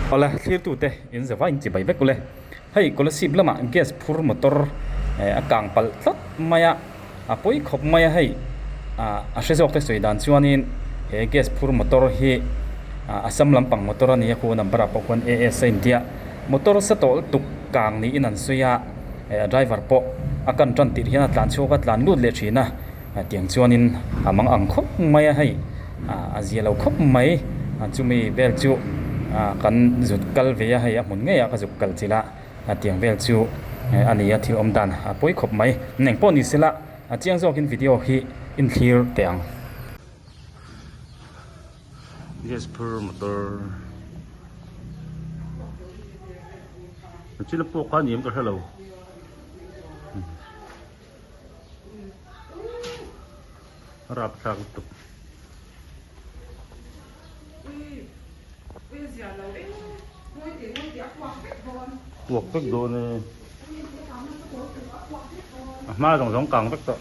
Awle thlirtute in zava in chibai vek ule. Hei Kolasib lamah gas phur motor a kang palh tlat mai a, a pawi khawp mai a hei a hre zawk te sawi dan chuanin he gas phur motor hi Assam lampang motor a ni a khu number ah pawh khuan AS a intia motor sa tawh lutuk kang niin an sawi a driver pawh a kan tan tirh hian a tlan chhuak a tlan lut leh thin a. Tiang chuanin a mang ang khawp mai a hei a zia lo khawp mai chumi vel chu kan zut kal ve a hei a hmun ngei ah ka zuk kal chilh a tiang vel chu a ni a thil awm dan a pawi khawp mai engpawh ni sela a chiang zawkin video hi in thlir teh ang. Gas phur motor chila pawh kha ni em ka hrelo. Rapthlak lutuk. Puak vek dawn e. A hma zawng zawng kang vek tawh.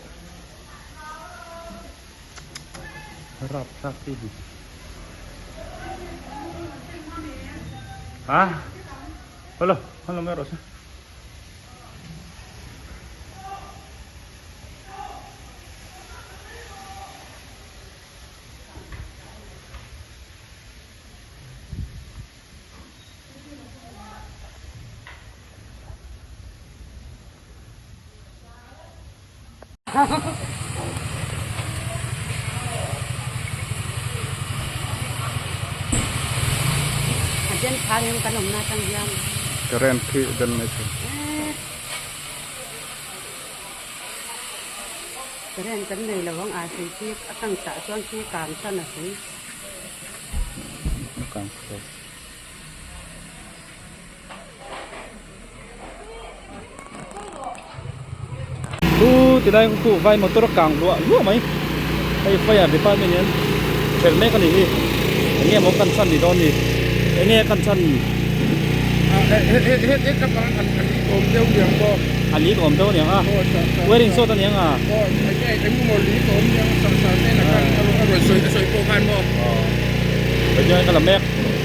Rapthlak te hi. Ha? Hello, hello mai rawh se. Current khi den mai thei. Current kan nei lo ang a sui khi a kang tah chuan khi kang chan a sui. Chu ti lai khu vai motor a kang luah luah mai hei fire department hian hrelh mek a ni hi eng nge maw kan chhan ni dawn ni eng nge kan chhan a lik awm deuh aniang a wearing sawt aniang a ka la mek.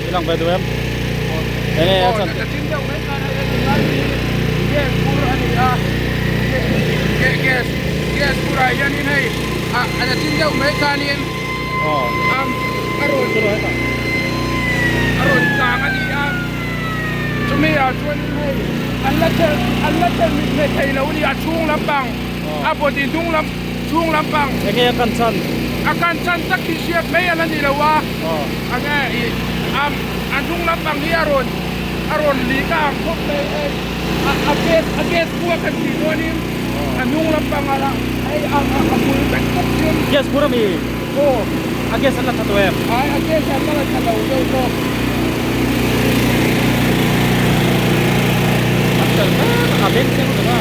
I lang ve duh em? Enge a chan? Gas bur a ni a, gas gas burah hianin hei a la chin deuh mai khanin a rawn a rawn kang a ni a, chumi ah chuanin hei an la chelh an la chelh mit hmeh thei lo a ni a chhung lampang a body hnung lam chhung lampang. Enge a kan chan? A kan chan tak hi hriat mai a la ni lo a. Enge i a hnung lampang hi a rawn a rawn lik a ang khawp mai hei a a gas a gas bua kan tih chuanin a hnung lampang ah lah hei a a a bul vek bawk hian Gas bur ami? Aw. A gas an la tha tawh em? Ai a gas an la tha lo deuh bawk. A kal mek a beng chiang lutuk a.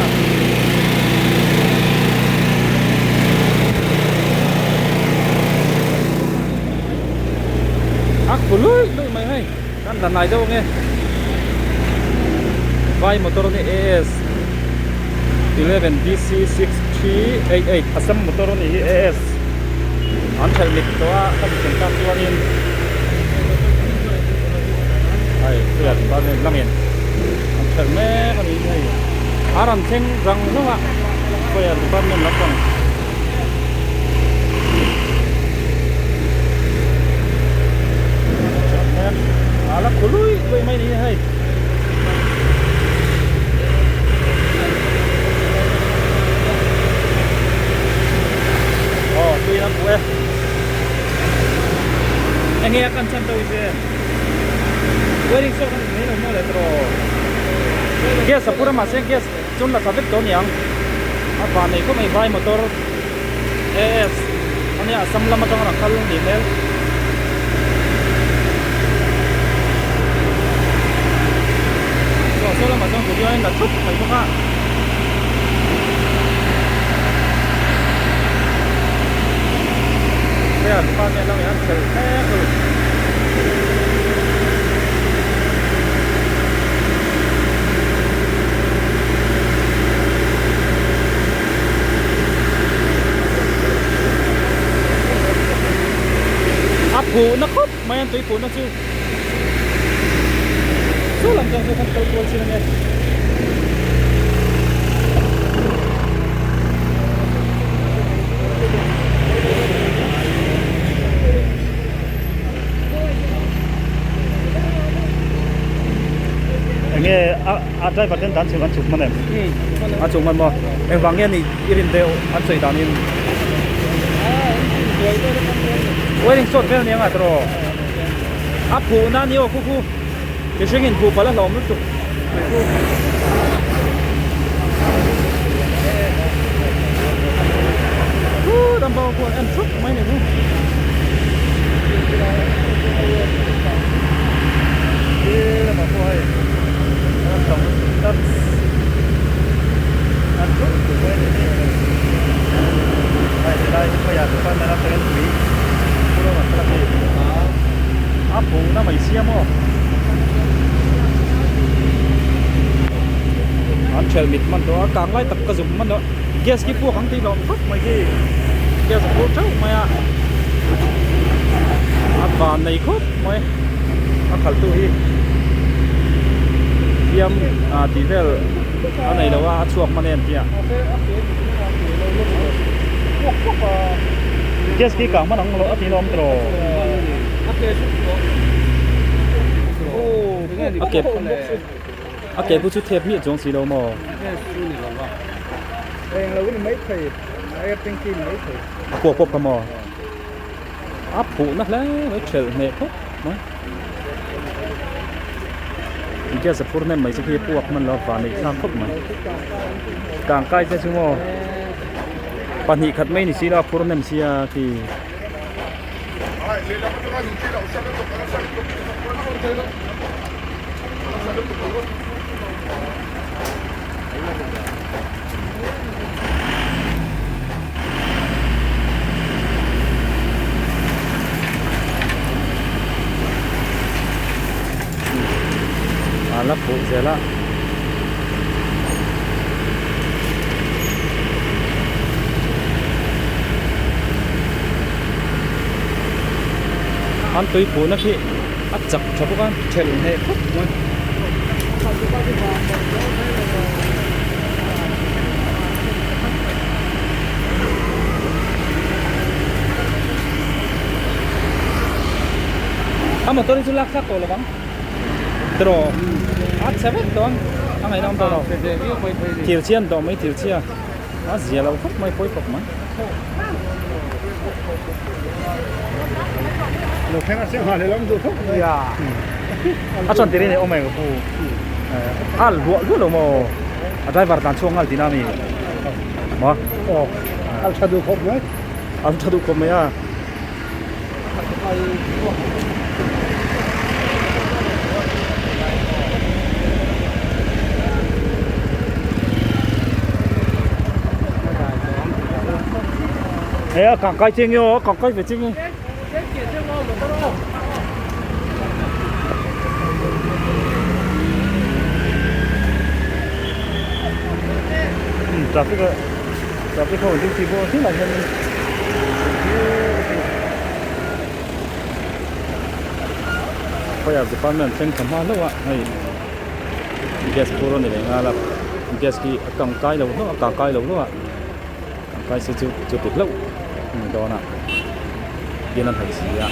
A khu luih luih mai hei kan la nai deuh ange vai motor a ni AS 11 DC 6388 Assam motor a ni hi AS an thelh mit tawh a ka mithiam tak chuanin hei fiah department lamin an thelh mek a ni hei a rawn thleng rang hlauh a fire department lampang. A la khu lui lui mai ni hei. Aw tui an phu e. Enge a kan chan to i em. Wedding shop an nei lo maw le tawh. Gas a pur a mahse gas Chun la tha vek tawh aniang a van nei khawp mai vai motor AS ania Assam lam atanga rawn kal ni hmel. Saw lamah chuan kut hian a in la thup mai bawk a. Hei department lamah hian chhel mek a ni. A phuhna khawp mai a tui phuhna chu. Saw lam zawng saw khan kal kual chin a nia. Enge a driver ten dan chhuk an chhuk man em? A chhuk man maw? Engvang nge ni i rin deuh an sawi danin? Wedding sawt vel nia ngat rawh. A phuh na ni aw khu khu. Mihring in phuh palh a hlawm lutuk mai khu. Khu dam pawh khu an en thup mai ni khu. Lamah pawh hei an tam tlat an thup mai ni hei helai hi khawiah department atangin tui phur a rawn kal a ni. A phuhna mai sia maw? An ṭhelh mit hman tawh a, kang lai tak ka zum hman tawh. Gas khi puak ang tih hlawm khawp mai khi. Gas a phur ṭeuh mai a. A van nei khawp mai. A khaltu hi hliam tih vel a nei lo a, a chhuak hman em tih a. Gas khi kang hman ang lo a tih hlawm tawh. A ke a ke bu chu thep miah chuang si lo maw? A kuak pawp kha maw? A phuh na hle mai thelh hneh khawp mai. Gas a phur hnem mai chu khi puak hman lo van neih thlak khawp mai. Kang kai te chu maw? Pahnih khat mai ni si lo a phur hnem sia khi. A la phuh zel a. An tui phuhna khi a chak tha bawk a thelh hneh khawp mai. A motor hi chu lak thlak tawh lo vang tiraw a chhe vek dawn a ngaihna awm tawh lo thir chhia an dawh mai thir chhia. A zia lo khawp mai pawi khawp mai. Lo thleng a seng hal lam duh khawp mai. A chuan tirin awm em pu. Al luah luah lo maw. A driver dan chhuak ngal tina mi. Ma. Aw. Al tha duh khawp mai. Al tha duh khawp mai a. Hei a kang kai ching io a kang kai ve ching e. Traffic traffic ho duty pawh thil ah hian Fire department thleng thla hma hlauh a hei gas phur a ni leh nghal a gas hi a kang kai lo hlauh a kang kai lo hlauh a kang kai se chu chu ti hlauh a ni dawn a bian a hnaih si a.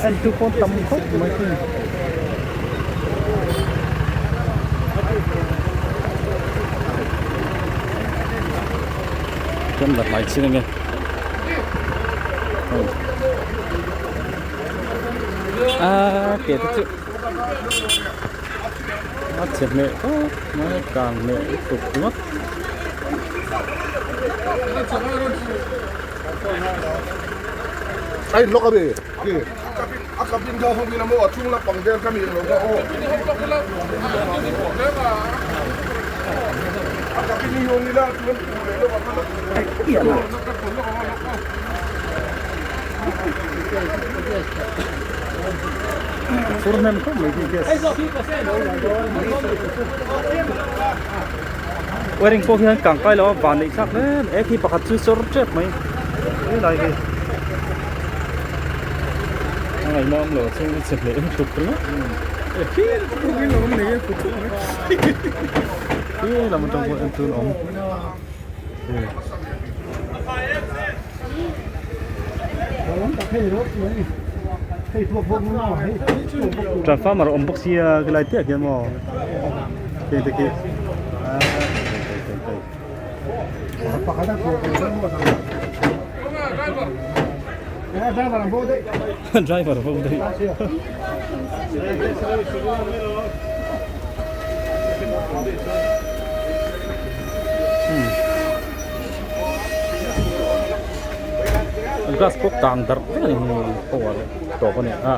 En tu pawh tam khawp mai thung. Chuan la hnai chin ange. A ke te chu a chhe hmeh khawp mai kang hmeh lutuk ringawt. A in lawk a ni a cabin kha hawng in a maw a chhung lampang vel kha mi englo kha aw a cabin hi hawng ila chuan phu leh lawk a kha Fur hnem khawp mai khi gas. Wiring pawh hian kang kai lo a van neih thlak hle mai e khi pakhat chu sawr tep mai helai hi a ngaihna awm lo a chhung hi chhe hle lutuk ringawt khi lam atang pawh en tur a awm. Transformer awm bawk sia khilai chiah khian maw heng te khi driver bo daih Glass pawh kang darh vek a ni hei power tawp a ni a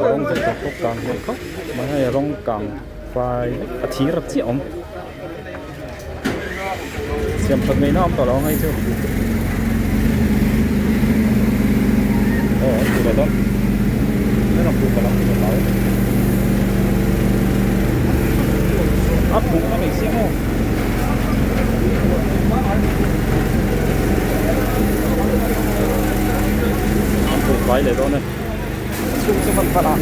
rawng chei tawp pawh kang hleh khawp mai hei rawng kang fai vek a thir a chiah awm siam that ngaihna awm tawh lo ang hei chu aw an tih leh dawn an rawn khuh palh ang tih ka hlau a phuh na mai sia maw an phuh fai leh dawn e a chhung chu hman phalh a.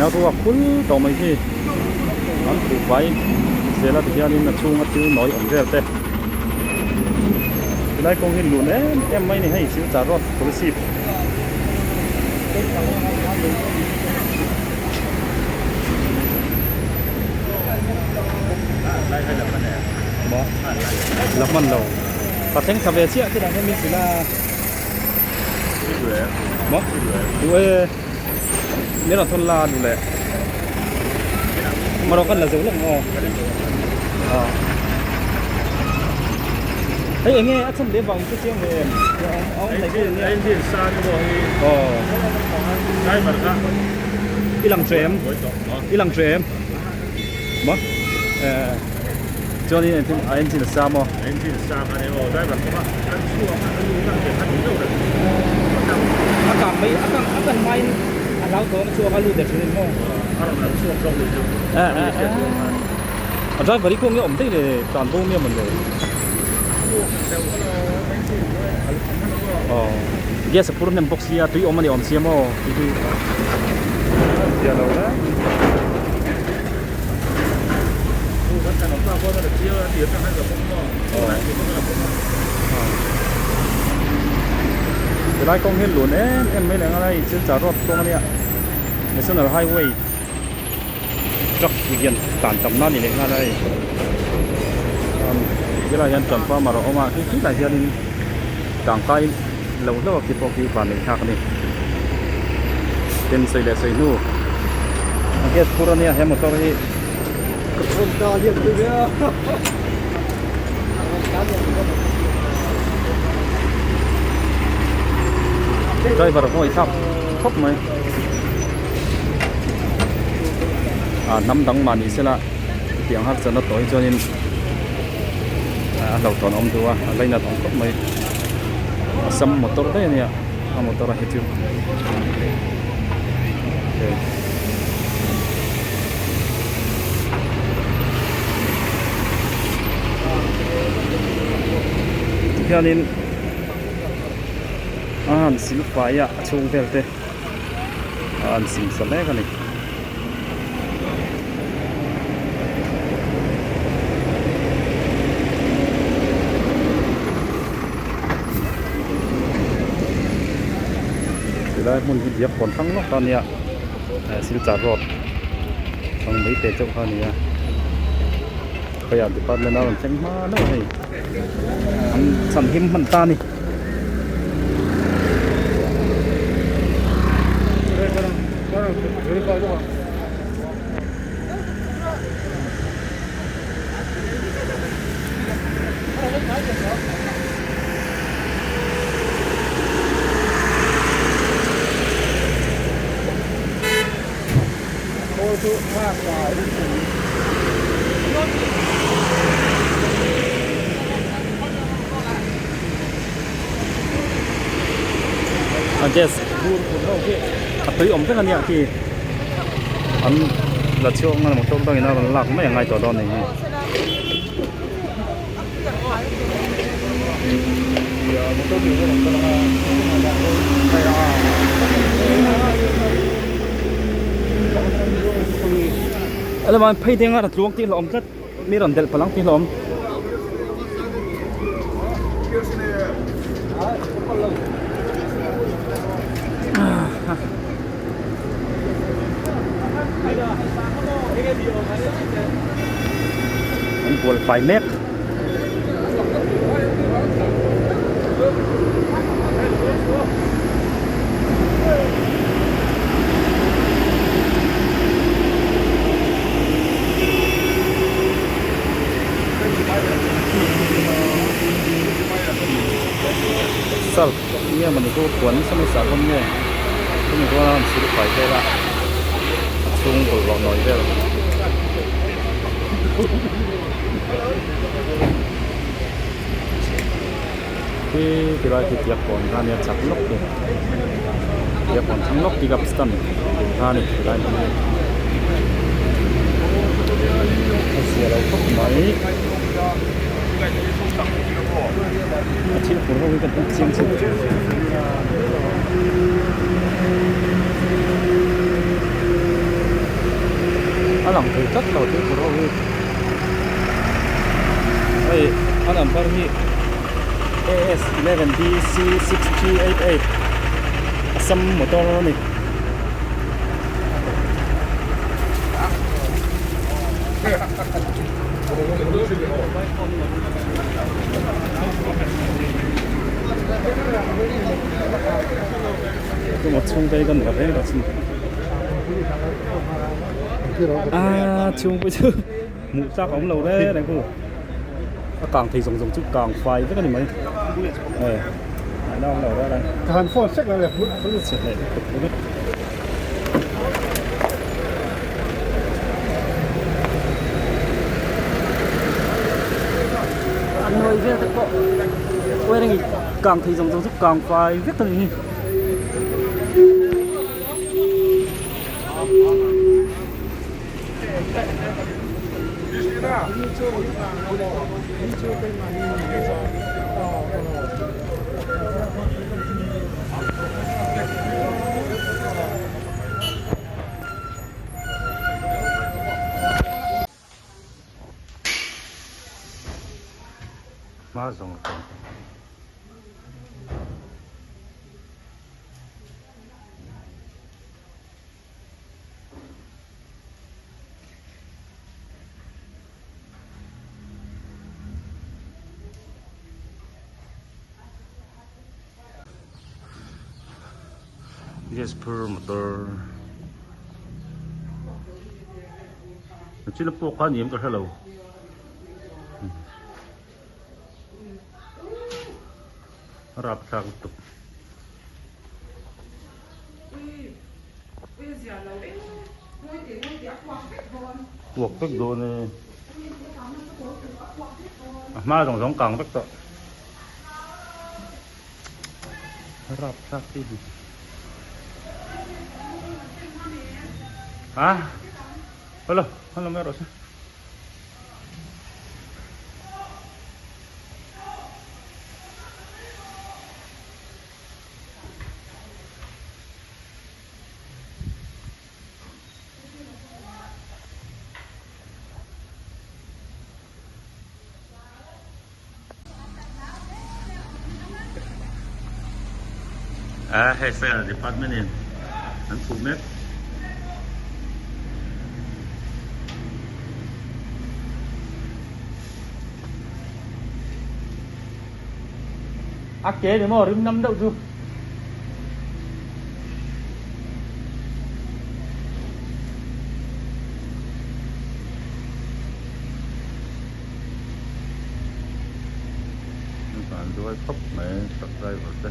A ruak phul tawh mai hi an khuh fai zel a tihianin a chhunga thil nawi awm vel te tilai kawng hi lun em em mai a ni hei silchar road kolasib. La hman lo ka thleng thla ve chiah chiah hian min hrilh a maw duh e min rawn thawn la duh leh marawh kan la zo lawk maw aw hei enge a chhan leh vang chu chiang ve em I lang tha em i lang tha em maw chuanin engtin a engine a sa maw engine sa kha ni aw driver kawng a an chhuak a an lut a ke kha ni deuh reng a kang mai a kang a kan hmain a hlau tawng a chhuak a lut leh thin maw a rawn an chhuak zawk ni chu a driver hi kawng nge awm daih le tlan bo mi a mawn le aw gas a phur hnem bawk sia tui awm a ni awm sia maw tih hi zia lo hle helai kawng hi lun em em mai leh nghal a hei silchar road kawng a nia national highway. Truck hian tlan tam na a ni leh nghal a hei helaiah hian transformer a awm a khi khilaiah hianin tangkai lo hlauh a khi pawh khi van neih thlak a ni pen sawi leh sawi hnu a gas phur a nia he motor hi. Driver pawh i thlak khawp mai. Ah hnam dang mah ni sela tiang har chana tawh hi chuanin a hlauhthawn awm duh a a lainat awm khawp mai a sam motor daih a nia a motor a hi chu tihianin a han silfai a a chhung vel te. a an sim sa mek a ni. Tilai hmun hi biak kawn hrang lawk a nia Silchar road ang mai te chauh kha a ni a khawiah department a rawn thleng hma deuh a hei an chhan him hman ta a ni. A gas bur tur ho khi a tui awm vek a nia khi an la chhuak nge motor dangin a rawn lak mai a ngai tawh dawn a ni hi. Lamah phei deng a tluang tih hlawm tlat mi rawn delh palang tih hlawm. An bual fai mek. Salt nge mawni chu puan nasa mai sah dawn nge chumi chuan a rawn sil fai vel a a chhung bawlhhlawh nawi vel. Khi ti lai khi tiak kawn kha ania chak lawk khi tiak kawn thlang lawk pickup stand ding kha a ni ti lai hmun hi a zia lo khawp mai a thil phur ho hi kan en chiang chiang a lang thei tlat lo thil phur ho hi. Hei a number hi AS 11 DC 6388 Assam motor a ni. Chunga chhungte hi kan va reng a chin. A chhung pawh chu hmuh tlak a awm lo reng reng pawh a kang thei zawng zawng chu kang fai vek a ni mai e ngaihna a awm lo reng reng ka han phone sek le chhe leh lutuk ringawt. A hnuai vel te pawh uai reng kang thei zawng zawng chu kang fai vek a ni hi. Hma zawng zawng. Gas phur motor chila pawh kha ni em ka hrelo a rapthlak lutuk. Puak vek dawn e. A hma zawng zawng kang vek tawh. Rapthlak te hi. Ha? Hello, hello mai rawh se. A hei fire department in an phuh mek. A ke ni maw rim nam deuh chu. An duai khawp mai truck driver te.